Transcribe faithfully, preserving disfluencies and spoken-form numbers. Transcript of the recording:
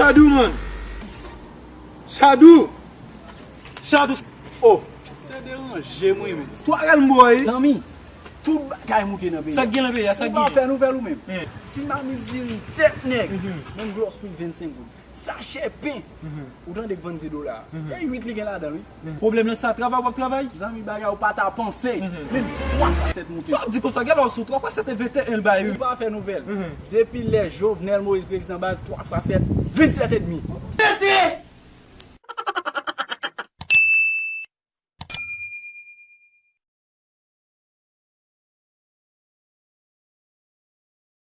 Chadou, man. Chadou. Chadou. Oh. Se deranje m wi, men. Twa rèl m, boy. Zanmi, tout bagay moute nan peyi. Sa k gen nan peyi a, sa k gen? Ou pa fè nouvèl ou menm. Ti mamit diri tèt nèg. Menm glòs wi vennsenk goud. Sachè pen. Ou tande k vann se dola. E uit li gen ladan l wi. Pwoblèm nan sa, travay w ap travay? Zanmi, bagay ou pa ta panse. Menm twa fwa sèt moute. Sa w ap di konsa, gèlè w sou twa fwa sèt e venteyen l bay wi. Ou pa fè nouvèl. Depi lè Jovenel Moïse prezidan, baz, twa fwa sèt, vennsèt edmi.